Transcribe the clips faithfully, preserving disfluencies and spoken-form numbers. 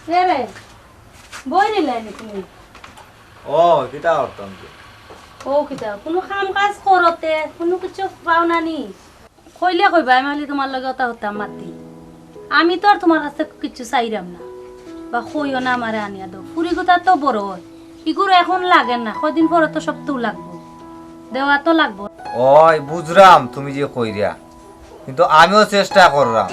কে রে? বই নিলাই নি তুমি? ও, কিতা করতাম তো? ও কিতা? কুনু কাম কাজ করতে, কুনু কিছু পাও না নি? কইলে কইবা, আমি খালি তুমার লগে অতা হতা মাতি। আমি তো আর তুমার কাছে কিচ্ছু চাইরাম না। বা কইও না আমারে আনিয়া দেও। ফুরি গুতা তো বড় অয়। ইগুর এখন লাগের না। কয়দিন পরে তো সবতাউ লাগবো। দেওয়া তো লাগবো। ওই, বুঝরাম তুমি যে কইরা। কিন্তু আমিও চেষ্টা কররাম।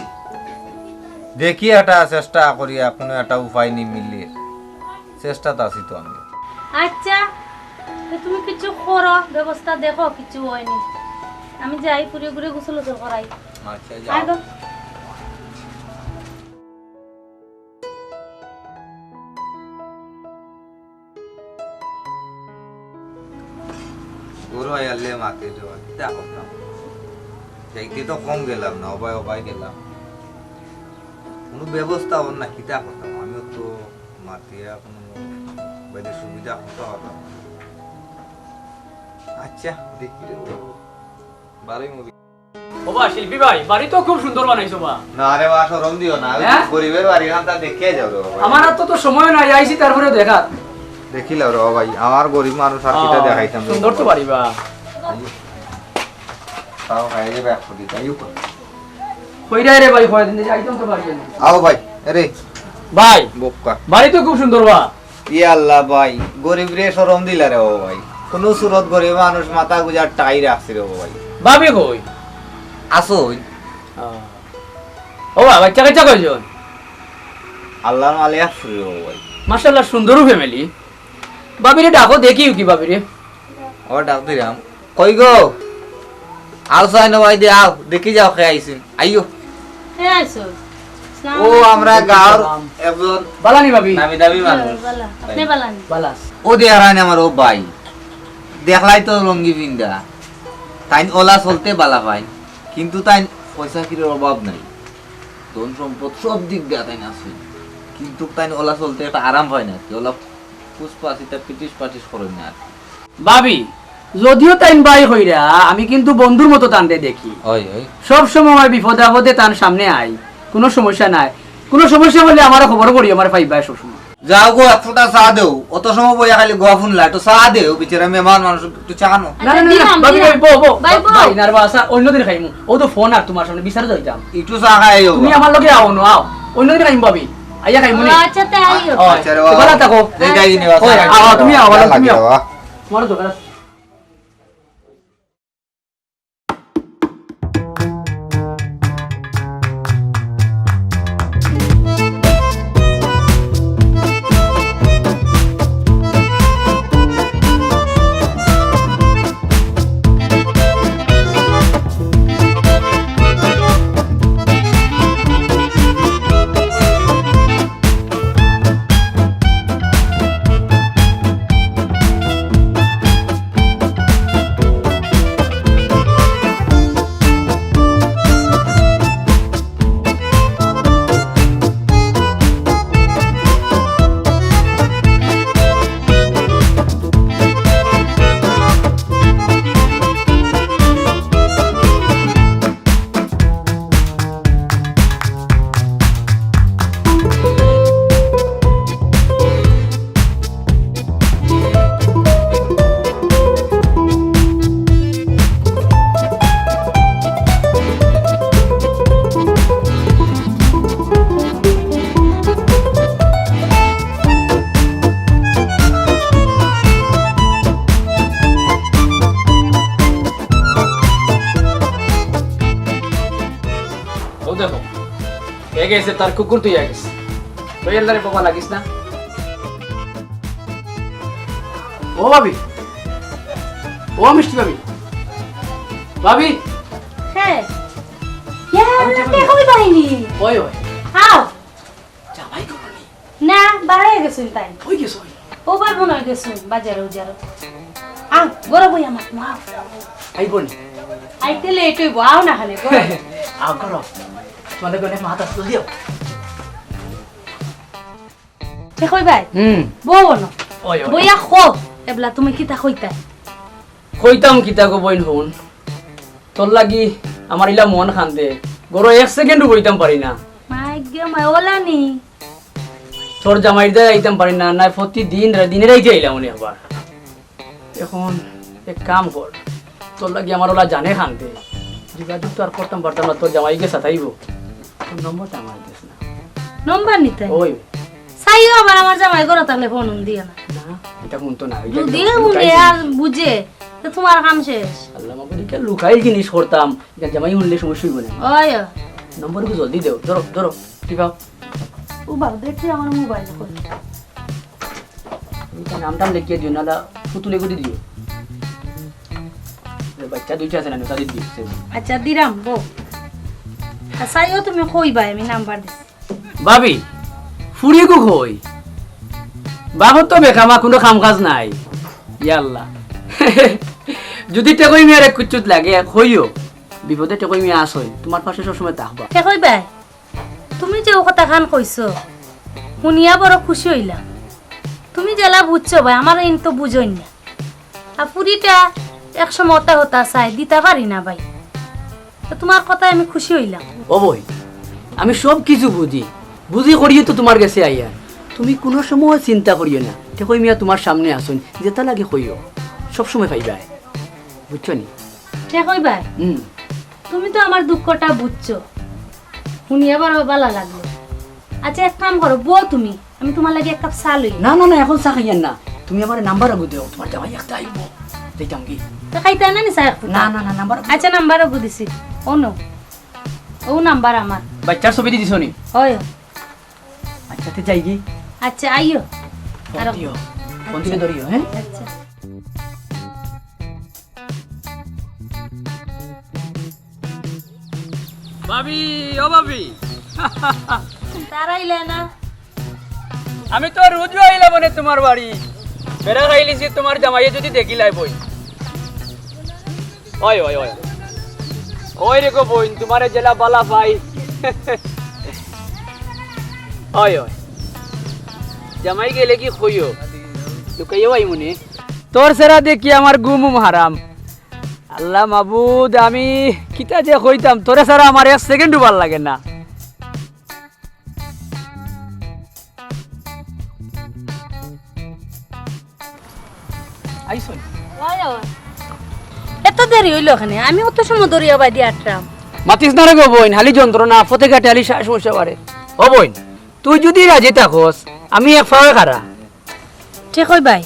দেখি একটা চেষ্টা করিয়া কুনু একটা উপায় নি মিললে। চেষ্টাত আছি তো আমি। আচ্ছা, তে তুমি কিছু করো, ব্যবস্থা দেখো, কিছু অয়নি। আমি যাই, ফুরি গুরে গোসল গোসল করাই। আচ্ছা, আয় যাও। তো। গরু আইয়ালে মাতে যাওয়া, কিতা করতাম? যাইতে তো কম গেলাম না, অবায় অবায় গেলাম। কুনু ব্যবস্থা অর না, কিতা করতাম? আমিও তো মাতিয়া কুনু বাইরে সুবিধা করতে পারতাম না। আচ্ছা, দেখি রে, ও বারোই মুভি। ও বা, শিল্পী ভাই, বাড়ি তো খুব সুন্দর বানাইছো বা। না রে বা, শরম দিও না, ওই হ্যাঁ? গরিবের বাড়ি, খানটা দেখিয়া যাও রে বাবা। আমার আর তো, তো সময় নাই, আইছি তারপরে দেখা। দেখিলাও রে বাবা ভাই, আমার গরিব মানুষ আর কিতা আহ, দেখাইতাম রে সুন্দর তো বাবা। বাড়ি বা। তাও খাই যাবে এক কোটি, তাই উপর। কইরা রে ভাই, কয়দিন দিয়ে আইতাম তো পারি না। আও ভাই, আরে। ভাই, বোকা। বাড়ি তো খুব সুন্দর বা। ইয়া আল্লাহ ভাই, গরিবরে শরম দিলা রে ও ভাই। কুনু সুরত গরিব মানুষ মাথা গুজা টাই রাখছে রে ও ভাই। ভাবি কই? আছো ওই। আহ। ও বা, বাচ্চা কাচ্চা কয়জন? আল্লাহর মালে এক ফুরি রে ও ভাই। মাশাআল্লাহ, সুন্দর family। ভাবিরে ডাকো, দেখিও কি ভাবিরে। ও ডাক দিলাম। কই গো? আও চাই না ভাই দে, আও। দেখি যাও, কে আইছইন। আইও। কে আইছো? আসসালামু ও, আলাইকুম। আমরা গাঁওর একজন বালানি ভাবি। নামি দামি মানুষ। বালা। আপনি বালানি? বালা। ও দেহারানি আমার ও ভাই। দেখলাই তো লুঙ্গি পিন্দা। তাইন অলা চলতে বালা পাইন। কিন্তু তাইন পয়সা কিরির অভাব নাই। ধন সম্পদ সব দিক দিয়া তাইন আছে। কিন্তু তাইন অলা চলতে একটা আরাম পাইন আর কি। অলা ফুসফাস ইতা পিটিস পাটিস করইন না আর কি। ভাবি, যদিও তাইন ভাই কইরা, আমি কিন্তু বন্ধুর মতো তানরে দেখি। অয়, অয়। সব সময় বিপদ আপদে তান সামনে আই, কুনু সমস্যা নাই। কুনু সমস্যা অইলে আমারে খবর করিও, আমারে পাইবা সব সময়। যাও গো, এক ফুটা চা দেও। অত সময় বইয়া খালি গফ হুনলা, একটু চা দেও, বেচারা মেহমান মানুষ, একটু চা আনো। না, না, না, না, দিলাম, ভাবি, দিলাম। ভাবি, বও, বও, ভাই, বও। ভাই, নারবা আসা, অইন্য দিন খাইমু। অউ তো ফোন আর তুমার সামনে বিচারে যাইতাম। একটু চা খাই আইও তুমি বা। আমার লগে আও না, আও। অইন্য দিন খাইমু, ভাবি। আইয়া খাইমু নি? আচ্ছা, তে আইও। আচ্ছা রে বাবা। ভালা থাকো। যাই, যাই নি বাবা, ওই, চা খাই আও, যাও। তুমি আও, ভালা, তুমি আও। বাবা। তোমার দরকার আছে। ও দেখো, এ গেছে, তার কুকুর তুই গেছে। তুই এল্লারে বাবা লাগিস না। ও ভাবি, ও মিষ্টি ভাবি, ভাবি। হ্যাঁ। ইয়া, আমি আল্লাহ, যাবো। কে কই পাইনি? ওই, ওই। আও। জামাই কই নি? না, বাড়াই গেছইন তাইন। কই গেছইন? ও বার মনে অয় গেছইন, বাজারে উজারে। আও, ঘরো বইয়া মাত, আও। আইবো নি? আইতে late অইবো, আও না খালি, ঘরো। আও, ঘরো। তোমার লগে অনেক মাত আছে, জলদি আও। কে কই ভাই? হুম। বও না। ওই, ওই। বইয়া কও, এবলা তুমি কিতা কইতায়? কইতাম কিতা গো বইন হুন, তোর লাগি আমার ইলা মন কান্দে, ঘরো এক second-ও বইতাম পারি না। মাই গো মাই, ওলা নি। তোর জামাইর দায় আইতাম পারি না, না প্রতিদিন রা-, দিনে রাইতে আইলাম অনে একবার। এখন এক কাম কর, তোর লাগি আমার অলা জানে খান্তে, যোগাযোগ তো আর করতাম পারতাম না, তোর জামাইগে সাতাইবো। তোর নম্বরটা আমার দিস না। নম্বর নিতে? ওই। চাইও আবার আমার জামাই ঘরো থাকলে ফোন দিও না। না, ইটা হুনতো না, ইটা যদি একদম হুনে লুকাই আর জিনিস। বুঝে, তো তোমার কাম শেষ। আল্লাহ মাবুদ, ইটা লুকাই জিনিস করতাম, ইটা জামাই হুনলে সমস্যা অইবো না। ওই, ওই। নম্বর একটু জলদি দেও, ধরো, ধরো, টিপাও। ও বাবা, দেখি আমার মোবাইল কই। তুমি তো নাম টাম লেখিয়া দিও, নালা পুতুলে করে দিও। যে বাচ্চা দুইটা আছে না, তাদের দিও, সেগুলো। আচ্ছা, দিরাম, বউ। আচ্ছা, আইও তুমি কইবায়, আমি নাম্বার দিছি। ভাবি, ফুড়িগু কই? বাবর তো বেকামা, কুনু কাম কাজ নাই। ইয়া আল্লাহ। যদি টেকই মিয়ার এক কুচ্চুত লাগে, কইও। বিপদে টেকই মিয়া আছইন, তুমার পাশে সবসময় থাকবা। টেকই ভাই, তুমি যে অউ কথাখান কইছো, হুনিয়া বড় খুশি অইলাম। তুমি যেলা বুঝছো ভাই, আমারে ইন তো বুঝইন না। আর ফুড়িটা এক সময় অতা হতা চায়, দিতা পারি না ভাই। তো তুমার কথায় আমি খুশি অইলাম। ও বইন, আমি সব কিছু বুঝি, বুঝি করিও তো তুমার গেছে আইয়ার। তুমি কুনু সময় চিন্তা করিও না, টেকই মিয়া তুমার সামনে আছইন, যেতা লাগে কইও, সব সময় পাইবায়, বুঝছো নি? টেকই ভাই, হুম। তুমি তো আমার দুঃখটা বুঝছো, হুনিয়া বড় ভালা লাগলো। আচ্ছা, এক কাম করো, বও তুমি, আমি তুমার লাগি এক কাপ চা লই। না, না, না, এখন চা খাইয়ার না, তুমি আমারে নাম্বার আগু দেও, তুমার জামাই একটা আইবো, যাইতাম কি? তো খাইতায় না নি চা এক ফুটা? না, না, না, নাম্বার আগু। আচ্ছা, নাম্বার আগু দিছি, অউ নেও, অউ নাম্বার আমার। বাচ্চার ছবি দি দিছো নি? অয়। আচ্ছা, তে যাই কি? আচ্ছা, আইও। ফোন আর দিও। ফোন দিলে ধরিও, হ্যাঁ? আচ্ছা। ভাবি, ও ভাবি। তারাইলে না। আমি তো রুজু আইলাম মানে তুমার বাড়ি। বেড়া খাইলিছি তুমার জামাইয়ে যদি দেখিলায় বইন। ওই, ওই, ওই। ওই রে গো বইন, তুমারে যেলা ভালা পাই। ওই, ওই। জামাই গেলে কি কইও? লুকাইয়াও আইমুনে। তোর সেরা দেখি আমার ঘুম উম হারাম। আল্লাহ মাবুদ, আমি কিতা যে কইতাম, তোরে ছাড়া আমার এক সেকেন্ডও ভালা লাগে না। আইছইন? ওই, ওই। এত দেরি অইলো কেনে? আমি অত সময় ধরিয়া বায়দি আটরাম। মাতিস না রে গো বইন, হালি যন্ত্রণা, পথে ঘাটে হালি সা-, সমস্যা বাড়ে। ও বইন, তুই যদি রাজি থাকস, আমি এক ফাওয়ে খাড়া। টেকই ভাই,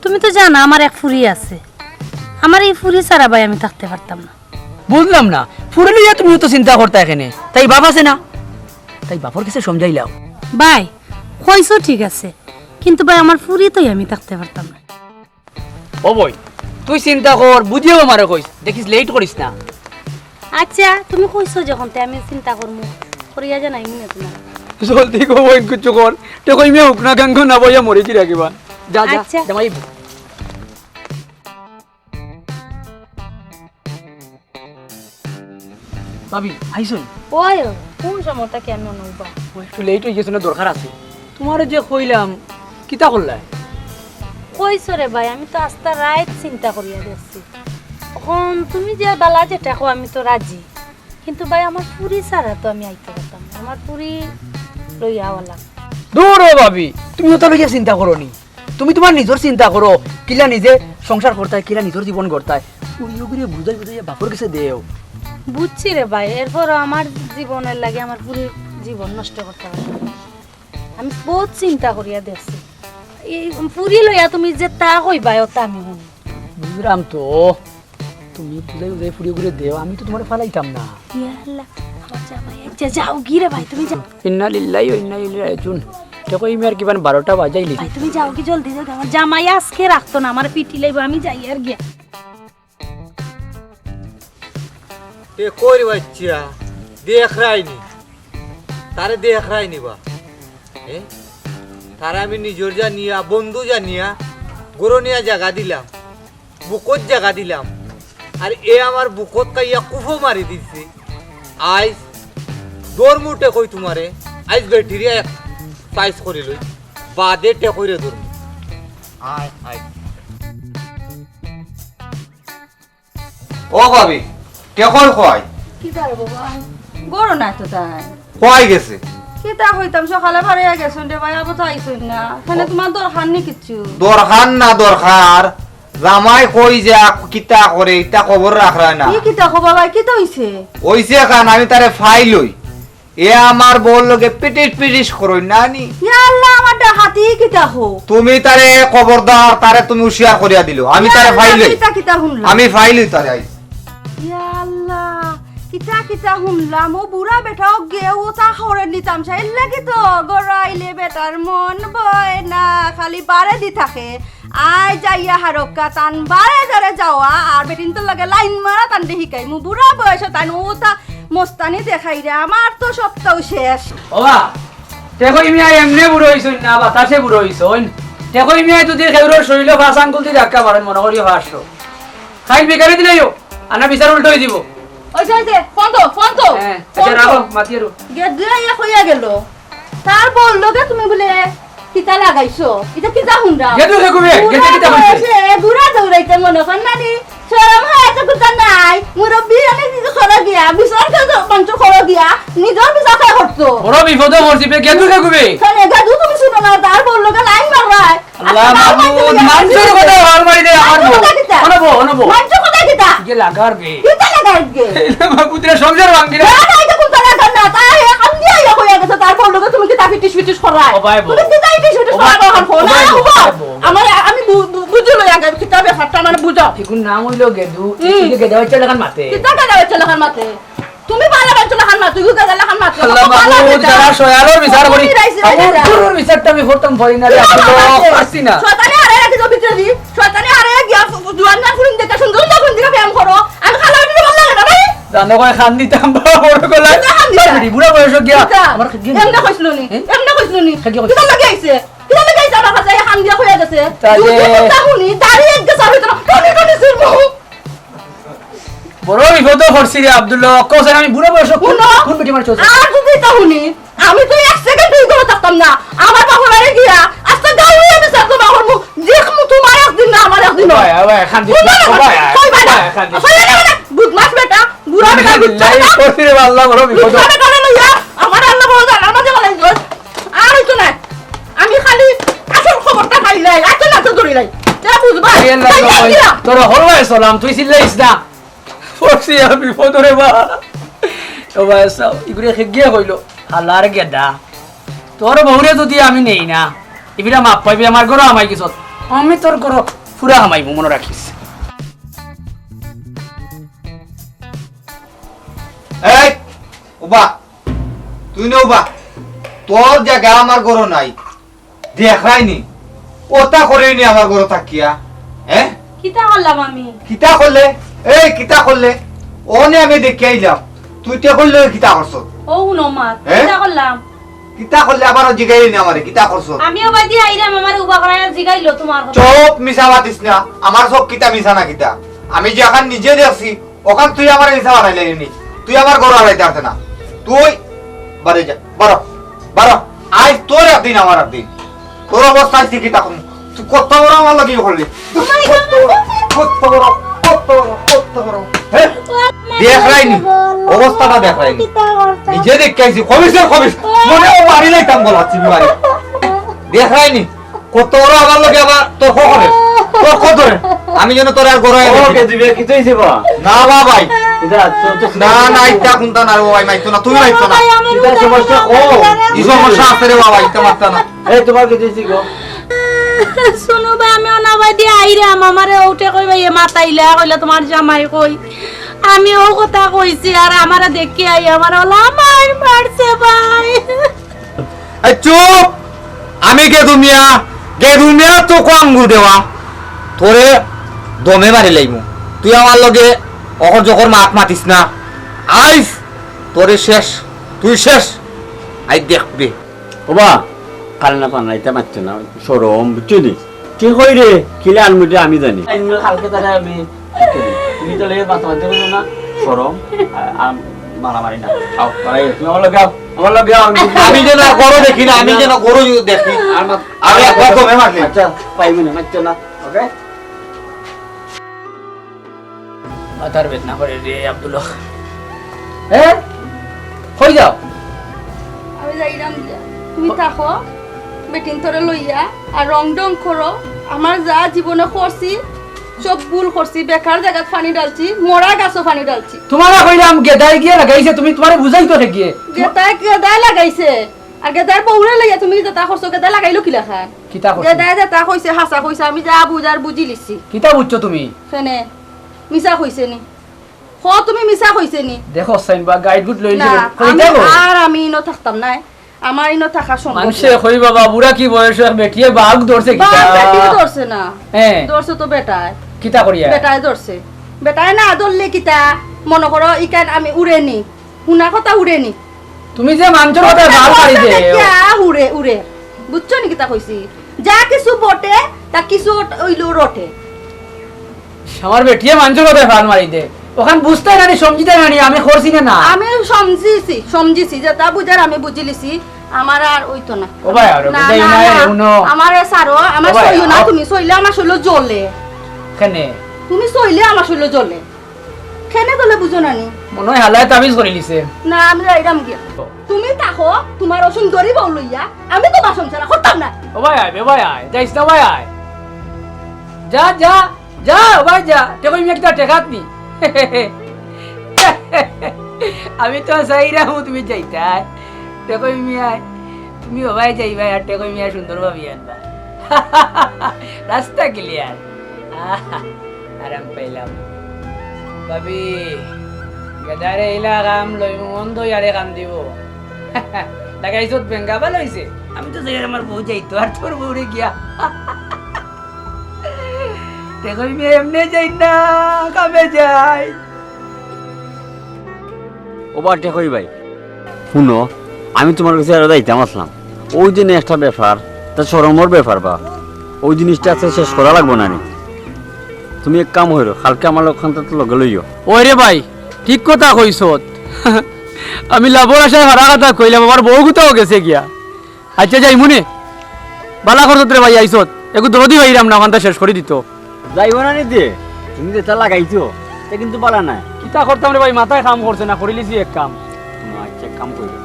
তুমি তো জানো আমার এক ফুড়ি আছে, আমার ই ফুড়ি ছাড়া ভাই আমি থাকতে পারতাম না। বুঝলাম না, ফুড়ি লইয়া তুমি অত চিন্তা করতায় কেনে? তাই বাপ আছে না? তাই বাপর গেছে সমঝাইলাও। ভাই, কইছো ঠিক আছে, কিন্তু ভাই আমার ফুড়ি তো আমি থাকতে পারতাম না। ও বইন, তুই চিন্তা কর, বুঝিয়াও আমারে কইস, দেখিস লেইট করিস না। আচ্ছা, তুমি কইছো যখন, তে আমি চিন্তা করমু, করিয়া জানাইমু নে তুমারে। জলদি গো বইন, কিচ্ছু কর, টেকই মিয়া হুকনা গাঙ্গো না বইয়া মরি কি রাখিবা। যা, যা, আচ্ছা। জামাই। ভাবি, আইছইন? ওই, কোন সময়টা কেন নইবা? ও একটু লেইট অই গেছে না, দরকার আছে। তুমারে যে কইলাম, কিতা করলায়? কইছো রে ভাই, আমি তো আস্তা রাইত চিন্তা করিয়া দেখছি। অখন তুমি যে ভালা যেটা কও, আমি তো রাজি, কিন্তু ভাই, আমার ফুড়ি ছাড়া তো আমি আইতে পারতাম না, আমার ফুড়ি লইয়া আওয়া লাগবো। দূর ও ভাবি, তুমি অতা লইয়া চিন্তা করো নি। তুমি তুমার নিজর চিন্তা করো, কিলা নিজে সংসার করতায়, কিলা নিজর জীবন গড়তায়। ফুড়িগুরে বুঝাই বুঝাই বাপর গেছে দেও। বুঝছি রে ভাই, এরপরও আমার জীবনর লাগি আমার ফুড়ির জীবন নষ্ট করতে পারতাম না। আমি বউত চিন্তা করিয়া দেখছি। এই ফুড়ি লইয়া তুমি যেতা কইবায়, অতা আমি হুনি। বুঝলাম তো, তুমি বুঝাই বুঝাই ফুড়িগুরে দেও, আমি তো তুমারে ফালাইতাম না। ইয়া আল্লাহ, আমার জামাই আইছে, যাওগি রে ভাই, তুমি যাও। ইন্না লিল্লাহি ওয়া ইন্না ইলাইহি রাজিউন। দেখো, এই মেয়ের কিমান বারোটা বাজাইলি। ভাই, তুমি যাওগি, জলদি যাও, আমার জামাই আজকে রাখতো না, আমারে পিটিলাইবো, আমি যাইয়ার গিয়া। এ কই রে বাচ্চা, দেখরায়নি, তারে দেখরায়নি বা। এ, তারে আমি নিজর জানিয়া, বন্ধু জানিয়া, গরনিয়া জাগা দিলাম, বুকত জাগা দিলাম, আর এ আমার বুকত খাইয়া কুফো মারি দিছে। আইজ ধরমু টেকই তুমারে, আইজ বেটিরে এক সাইজ করি লই, বাদে টেকইরে ধরমু। আয়, আয়। ও ভাবি, টেকই কই? কিতা রে বাবা? ঘরো না তো তাই। কই গেছে? কিতা কইতাম, সকালে বারইয়া গেছইন রে ভাই, আবার তো আইছইন না। কেনে, ও। তুমার দরকার নি কিচ্ছু? দরকার না, দরকার। জামাই কই যে আক-, কিতা করে, ইতা খবর রাখরায় না। ই কিতা খবর ভাই, কিতা অইছে? অইছে কান, আমি তারে ফাইলই। এ আমার বউর লগে পিটিস পিটিস করইন না নি। ইয়া আল্লাহ, আমার ডাকাতি কিতা হো? তুমি তারে খবরদার, তারে তুমি হুঁশিয়ার করিয়া দিলো। আমি ইয়া তারে আল্লাহ, ফাইলই। কিতা কিতা হুনলাম? আমি ফাইলই তারে আইজ। ইয়া আল্লাহ, কিতা কিতা হুনলাম? ও বুড়া বেটা, ও গে, ও তা খবরে নিতাম চাই, এর লাগি তো গড়াইলে বেটার মন বয় না, খালি বারে দি থাকে। আয় যাইয়া হারক্কা তান বারে ধরে যাওয়া, আর বেটিন্তর লগে লাইন মারা তানরে হিকাইমু। বুড়া বয়সে তান ও তা মস্তানি দেখাইরা, আমার তো সবটাউ শেষ। ওবা, টেকই মিয়া এমনে বুড়া অইছইন না, বাতাসে বুড়া অইছইন। টেকই মিয়া যদি কেউরর শরীলো পাঁচ আঙ্গুল দি ধাক্কা মারইন, মনো করিও পাঁচশো। খাইল ভিখারি দিলাইও, আনা বিচার উল্টা অই দিবো। ওই যে, ওই যে, ফোন তো, ফোন তো, হ্যাঁ, ফোন আচ্ছা, তো। রাখো, মাতি আরো। গেদুয়ে ইয়া কইয়া গেল। তার বউর লগে তুমি বুলে কিতা লাগাইছো? ইতা কিতা হুনরাম? গেদু হে গুবে, গেদু বুড়া কিতা কইছে? বয়সে বুড়া দৌড়াইতে মনো কর না নি? শরম হায়া তো কুন্তা নাই। মুরব্বি অনেক কিছু খরো গিয়া, বিচার তো মানষর খরো গিয়া, নিজর বিচার কে করতো। বড় বিপদো পড়ছি বে, গেদু হে গুবে। তাহলে গেদু তুমি হুনো না, তার বউর লগে লাইন মাররায়। আল্লাহ মাবুদ, মানষর কথা হাল মারি দে, আমার বউ। মানষর কথা কিতা? অনবো, অনবো। মানষর কথা কিতা? ইগে লাগার বে। কিতা লাগার বে? এ মাবুদ রে, সংসার ভাঙ্গি রে। না, না, ইটা কুন্তা লাগার না। তাই এ কান্দিয়া ইয়া কইয়া গেছে, তার বউর লগে তুমি কিতা ফিটিস ফিটিস করায়? ও ভাই বউ। তুমি কিতা ফিটিস ফিটিস ও ভাই করায়? বউ, ও ভাই না, বউ, ও ভাই ভাই। বউ। আমার, আমি বু-, বু-, বুঝি লই আগে, কিতা ব্যাপারটা আমার বুঝাও। এগুর নাম অইলো গেদু, হুম। ইগে গেদা বাচ্চা লাখান মাতে। কিতা গেদা বাচ্চা লাখান মাতে? তুমি ভালা মানষর লাখান মাতো, ইগু গাধার লাখান মাতো। আল্লাহ মাবুদ, যারা শয়ালর বিচার করি, আবুর গরুর বিচারটা আমি করতাম পারি না রে, আল্লাহ, পারছি না। শয়তানে আরে রাখি যাও ভিতরে দি, শয়তানে আরে গিয়া জুয়ান জুয়ান ফুরিন দেখে সুন্দর সুন্দর ফুরিন দেখে প্রেম করো। আমি খালা বেটি ভালা লাগে না ভাই। জানো কয় খান দিতাম বাবা বড় গলায়। কিতা খান দিতা? বুড়া বয়স গিয়া। কিতা? আমার খান দিতা। এমনে কইছিল নি? হ্যাঁ? এমনে কইছিল নি? খান দিতা। কিতা লাগি আইছে? কিতা লাগি আইছে আমার কাছে? এই খান দিয়া কইয়া গেছে। তা যে দুধে কথা হুনি, দাড়ি এক গেছে হইতো না। টনি টনি সিরমু। বড় বিপদো পড়ছি রে আব্দুল্লাহ। কও স্যার, আমি বুড়া বয়সে কোন, হুনো, কোন বেটি মারছো? আর যদি তা হুনি, আমি তো এক সেকেন্ড এই ঘরো থাকতাম না। আমার বাপরে গিয়া আস্তা গাউয়া বিচার তো বাপর মুখ দেখমু, তোমার একদিন না আমার একদিন। ভাই, ভাই, খান দিস না, হুনো না, ভাই, কই ভাই না? ভাই, খান দিস না। কই না, না, বুদমাস বেটা, বুড়া বেটা, বুঝছো না? করছি রে আল্লাহ, বড় বিপদ। বুড়া বেটা লইয়া, আমার আল্লাহ বড় জানার মাঝে বানাই দিল। আর হইতো না। আমি খালি আসল খবরটা পাইলাই, আচ্ছা না তো ধরিলাই। তে বুঝবা? এই আল্লাহ, তাই ভাই, দিলাম। তোরা হলওয়ায় সালাম, তুই চিল্লাইস না। পড়ছি আমি বিপদ রে বা। ও ভাই, চাও, ইগুরে খেগিয়ে কইলো, "হালার গেদা। তোর বউরে যদি আমি নেই না, ইবিরা মাপ পাইবি, আমার ঘরো হামাই গেছত। আমি তোর ঘরো ফুরা হামাইমু, মনো রাখিস।" এই, ওবা, তুই নে ওবা। তোর জাগা আমার ঘরো নাই। দেখরায়নি? ওতা কররায়নি আমার ঘরো থাকিয়া? হ্যাঁ? কিতা করলাম আমি? কিতা করলে? এই, কিতা করলে? অনে আমি দেখিয়া আইলাম। তুই তে করলে কিতা করছস? ও হুনো মা, হ্যাঁ? কিতা করলাম? কিতা করলে আবার জিগাইলে নি আমারে? কিতা করছস? আমি ওবায়দি আইরাম, আমারে উবা করাইয়া জিগাইলো তোমার কথা। চুপ, মিছা মাতিস না। আমার চউখ কিতা মিছা না কিতা? আমি যেখান নিজে দেখছি, অখান তুই আমারে মিছা বানাইলে নি? তুই আমার ঘরো আইতে পারতে না। তুই বারে যা, বারো, বারো। আইজ তোর একদিন, আমার একদিন। তোর অবস্থা আইজ কিতা কম? তুই কত বড় আমার লাগি করলি? তুই কত বড়, কত বড়, কত বড়, কত বড়, হ্যাঁ? দেখরায়নি, অবস্থাটা দেখরায়নি। নিজে দেখে আইছি, খবিস রে খবিস। মনে হয় মারি লাইতাম গলা চিপি মারি। দেখরায়নি? কত বড় আমার লগে আবার তর্ক করে, তর্ক ধরে। আমি যেন তোর আর গড়াই ও, কে দিবে? কি তুই দিবা? না বা ভাই। এটা তো, তো না, না, ইটা কুনটা না রে ভাই, মাইতো না, তুমি মাইতো না। ভাই, আমার ইটা উদাহরণ সমস্যা। ও, জানে না। ই সমস্যা আছে রে বাবা, ইটা মারতা না। এই, তোমার কি দিছি গো? শুনো ভাই, আমি অনাবাদি আইরাম, আমারে উঠে কই ভাই, এ মাতাইলা, কইলা তোমার জামাই কই। আমি ও কথা কইছি, আর আমারে দেখি আই, আমার ওলা মার মারছে ভাই। এই চুপ! আমি গেদু মিয়া, গেদু মিয়া চউখো আঙ্গুল দেওয়া। তোরে দমে মারি লাইমু। তুই আমার লগে অখর জখর মাত মাতিস না। আইজ তোরে শেষ, তুই শেষ। আইজ দেখবে। ওবা, কাল না পানা, ইটা মারছে না, শরম, বুঝছো নি? ঠিক কই রে, কিলা আনমুটে আমি জানি। আইন কালকে তারে আমি ঠিক করি। তুমি তাহলে মাথা মাথা করো না, শরম, আ-, আ-, মারামারি না। আও, তারাই, তুমি আমার লগে আও, আমার লগে আও। আমি যেন আর গরু দেখি না, আমি যেন গরু দেখি। আর মা-, আমি একবার দমে মারলি। আচ্ছা, পাইবি না, মারছো না, ওকে? মাথার বেদনা করে রে আব্দুল হক। হ্যাঁ? কই যাও? আমি যাইরাম গিয়া। তুমি থাকো, বেটিন্তরে লইয়া, আর রং ঢং করো। আমার যা জীবনে করছি, সব ভুল করছি, বেকার জাগাত পানি ঢালছি, মরা গাছো পানি ঢালছি। তুমারে কইলাম গেদায় গিয়া লাগাইছে, তুমি তুমারে বুঝাইতো কে গিয়ে? গেদায়, গেদায় লাগাইছে, আর গেদার বউরে লইয়া তুমি যেতা করছো, গেদায় লাগাইলো কিলাখান? কিতা করছো? গেদায় যেতা কইছে, হাছা কইছে, আমি যা বুঝার বুঝিলিছি। কিতা বুঝছো তুমি? কেনে? মিছা কইছে নি? হ, তুমি মিছা কইছে নি? দেখো, সাইন বা গাইড গুড লইছে না, রে। কই আমি দেখো? আর আমি ইনো থাকতাম নায়। আমার ইনো থাকা সম্ভব মানষে নায়। কই বাবা, বুড়া কি বয়স, এক বেটিয়ে বাঘ ধরছে কিতা? বাঘ বেটিয়ে ধরছে না। হ্যাঁ। ধরছে তো বেটায়। কিতা করিয়া? বেটায় ধরছে। বেটায় না ধরলে কিতা? মনো করো, ইখান আমি উড়ে নি। হুনা কথা উড়ে নি। তুমি যে মানষর কথা গাল মারি দে। কিয়া উড়ে, উড়ে। বুঝছো নি কিতা কইছি? যা কিছু বটে, তা কিছু অইলেও রটে। আমার বেটিয়ে মানষর কথায় ফাল মারি দে। অখান বুঝতায় না নি, সমঝিতায় না নি, আমি করছি না, না। আমি সমঝিছি, সমঝিছি, যেতা বুঝার আমি বুঝিলিছি, আমার আর অইতো না। ও ভাই, আর না, বুঝাইও না, না, না। হুনো। আমারে ছাড়ো, আমার ও ভাই, সইও না, আও। তুমি সইলে আমার শরীল জ্বলে। কেনে? তুমি সইলে আমার শরীল জ্বলে। কেনে জ্বলে বুঝো না নি? মনে হয় হালায় তাবিজ করি নিছে। না, আমি যাইরাম গিয়া। তুমি থাকো, তুমার অসুন্দরী বউ লইয়া, আমি তুমার সংসার করতাম না। ও ভাই আয়, ও ভাই আয়, যাইস না ভাই আয়। যা, যা, যা, ও ভাই যা। টেকই মিয়া কিতা টেকাত নি? আমি তো চাইরাম তুমি যাইতায়। টেকই মিয়া, তুমি ও ভাই যাইবায় আর টেকই মিয়া সুন্দর ভাবি আনবা। রাস্তা ক্লিয়ার। আহা, আরাম পাইলাম। ভাবি, গেদারে ইলা কাম লইমু, মন্দ ইয়ারে কাম দিবো। লাগাইছত বেঙ্গা, ভালা অইছে। আমি তো চাইরাম আমার বউ যাইতো, আর তোর বউরে গিয়া। টেকই মিয়া এমনে যাই না, কামে যাই। ও বা টেকই ভাই, হুনো, আমি তুমার গেছে আরো যাইতাম আছলাম। অউ যে একটা ব্যাপার, তা শরমর ব্যাপার বা, অউ জিনিসটা আজকে শেষ করা লাগবো না নি? তুমি এক কাম কইরো, কালকে আমার লগে খান্তাত লগে লইও। ওই রে ভাই, ঠিক কথা কইছত। আমি লাভর আশায় হারা কথা কইলাম, আমার বউ কোথাও গেছে গিয়া। আচ্ছা, যাইমুনে। ভালা করছত রে ভাই, আইছত। একটু দরদি ভাইরাম না, অখানটা শেষ করি দিত। যাইবো না নি দে, তুমি যেটা লাগাইছো, তা কিন্তু ভালা নায়। কিতা করতাম রে ভাই, মাথায় কাম করছে না, করিলিছি এক কাম। হুনো, আচ্ছা, এক কাম কইরো,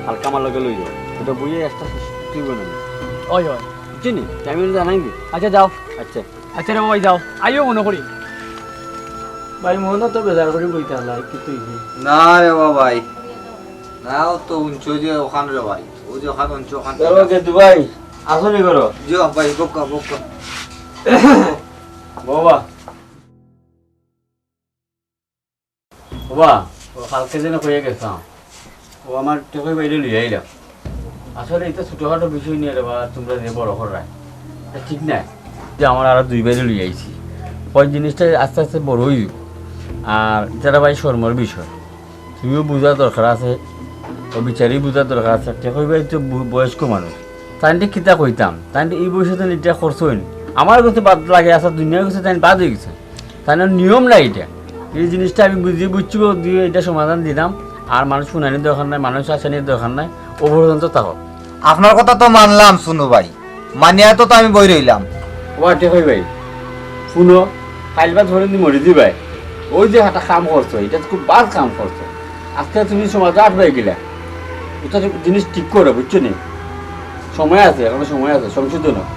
কালকে আমার লগে লইও, এটা বইয়ে একটা তুই বানাবি। ওই, ওই। বুঝছো নি? তে আমি জানাই দি। আচ্ছা, যাও। আচ্ছা। আচ্ছা রে ভাই, যাও। আইও মনো করি। ভাই, মনো তো বেজার করি বইতা হালা, কি তুই কি? না রে বা ভাই। না, ও তো উঞ্চ যে অখান রে ভাই। ও যে অখান উঞ্চ অখান। ধরো যে দুবাই, আসলে করো। জি ভাই, বক্কা, বক্কা। বাবা। বাবা, ও কালকে যেন কইয়া গেছলাম। ও আমার টেকই ভাইরে লইয়া আইলাম। আসলে ইটা ছোটখাটো বিষয় নিয়া রে বা, তুমরা যে বড় কররায়। ইটা ঠিক নায়। যে আমার আরো দুই ভাইরে লইয়া আইছি। ওই জিনিসটা আস্তে আস্তে বড় অইবো। আর ইটা রে ভাই শরমর বিষয়। তুমিও বুঝার দরকার আছে, ও বিচারি বুঝার দরকার আছে। টেকই ভাই তো বু-, বয়স্ক মানুষ, তাইনরে কিতা কইতাম, তাইনরে ই বয়সে তো ইটা করছইন। আমার গেছে বাদ লাগে, আচ্ছা, দুনিয়ার গেছে তাইন বাদ অইগেছে, তাইনর নিয়ম নাই ইটা। ই জিনিসটা আমি বুঝি, বুঝছি, বুঝি, ইটা সমাধান দিলাম। আর মানুষ হুনানির দরকার নাই, মানুষ আসানির দরকার নাই, ও পর্যন্ত থাকো। আপনার কথা তো মানলাম, শুনো ভাই, মানিয়া তো, তো আমি বই রইলাম। ও টেকই ভাই, হুনো, কাইল বাদ ধরে নি মরি দিবায়। ওই যে একটা কাম করছো, ইটা তো খুব বাদ কাম করছো। আজকে তুমি সমাজে আটবাই গেলা। ইটা তো জিনিস ঠিক করো, বুঝছো নি? সময় আছে, এখনো সময় আছে, সংশোধন হোক।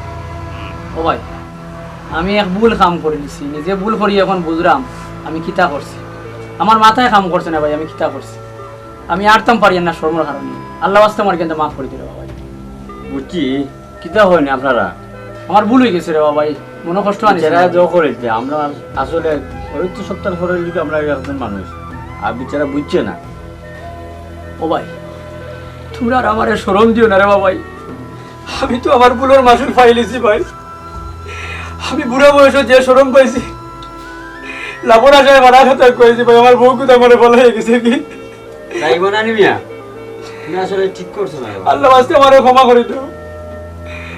ও ভাই, আমি এক ভুল কাম করি নিছি, নিজে ভুল করি এখন বুঝরাম আমি কিতা করছি। আমার মাথায় কাম করছে না ভাই, আমি কিতা করছি। আমি আটতাম পারিয়ার না শরমর কারণে। আল্লাহ ওয়াস্তে আমার কিন্তু মাফ করি দিও রে বাবা। বুঝছি, কিতা অয় না আপনারা? আমার ভুল অইগেছে রে বাবা, মনো কষ্ট আনিস না। যারা দোয়া করেছে, আমরা আসলে ওই তো সত্তর পরে যদি আমরা একজন মানুষ, আর বেচারা বুঝছে না। ও ভাই, তুমরা আর আমারে শরম দিও না রে বাবা। আমি তো আমার ভুলর মাসুল পাইলিছি ভাই। আমি বুড়া বয়সে যে শরম পাইছি, লাভর আশায় বাড়া কথা কইছি ভাই, আমার বউ কিন্তু আমারে বলা হয়ে গেছে কি? যাইবো না নি মিয়া? তুমি আসলে ঠিক করছো না রে বাবা। আল্লাহ ওয়াস্তে আমারে ক্ষমা করি দেও।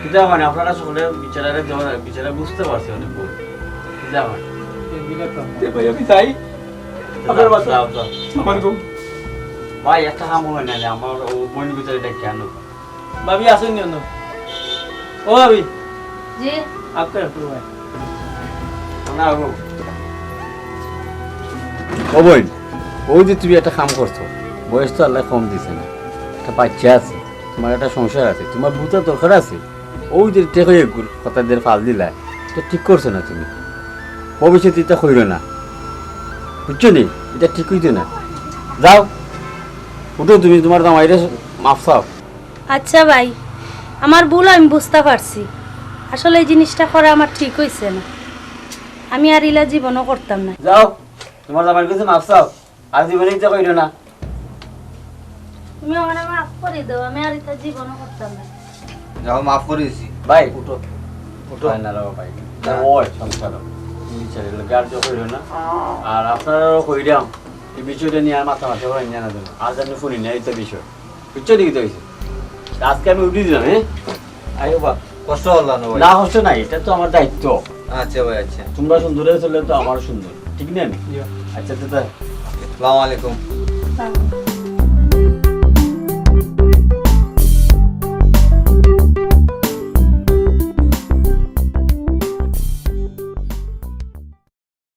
কিতা মানে, আপনারা সকলে বিচারারে দেওয়া, বিচারা বুঝতে পারছে অনেক ভুল। কিতা মানে? এ ভাই, আমি যাই। আপনার বাচ্চা। যাও, যাও। আমার বউ। ভাই, একটা কাম অয় না, আমার ও বোন ভিতরে এটা কেন? ভাবি, আসুন নি অন্য। ও ভাবি। জি। আপনি একটু ভাই। না, ও। ও বোন, ওই যে তুমি একটা কাম করছো, বয়স তো আল্লাহ কম দিছে না, একটা বাচ্চা আছে, তোমার একটা সংসার আছে, তোমার বুঝা দরকার আছে। ওই যে টেকই এগুর কথা দের ফাল দিলা, এটা ঠিক করছো না তুমি। ভবিষ্যতে এটা কইরো না, বুঝছো নি? এটা ঠিক হইতো না। যাও, উঠো, তুমি তোমার জামাইরে মাফ চাও। আচ্ছা ভাই, আমার ভুল আমি বুঝতে পারছি। আসলে এই জিনিসটা করা আমার ঠিক হইছে না। আমি আর ইলা জীবনও করতাম না। যাও, তোমার জামাইর কাছে মাফ চাও, আর জীবনে ইচ্ছা করিও না। তুমি আমারে মাফ করে দাও, আমি আর ইটা জীবনও করতাম না। যাও, মাফ করে দিছি। ভাই, উঠো। উঠো না রে ভাই। ওই সংসার বিচারে গার্য করিও না। আর আপনারাও কইরাম, এই বিষয়টা নিয়ে আর মাথা মাথা করেন জানা দেন। আজ আমি শুনি না এই তো বিষয়, বুঝছো নি? তো হইছে, আজকে আমি উঠি দিলাম। হ্যাঁ, আইও বা, কষ্ট হল না ভাই। না, কষ্ট নাই, এটা তো আমার দায়িত্ব। আচ্ছা ভাই, আচ্ছা। তোমরা সুন্দর চললে তো আমার সুন্দর, ঠিক না? আচ্ছা দাদা, আসসালামু আলাইকুম।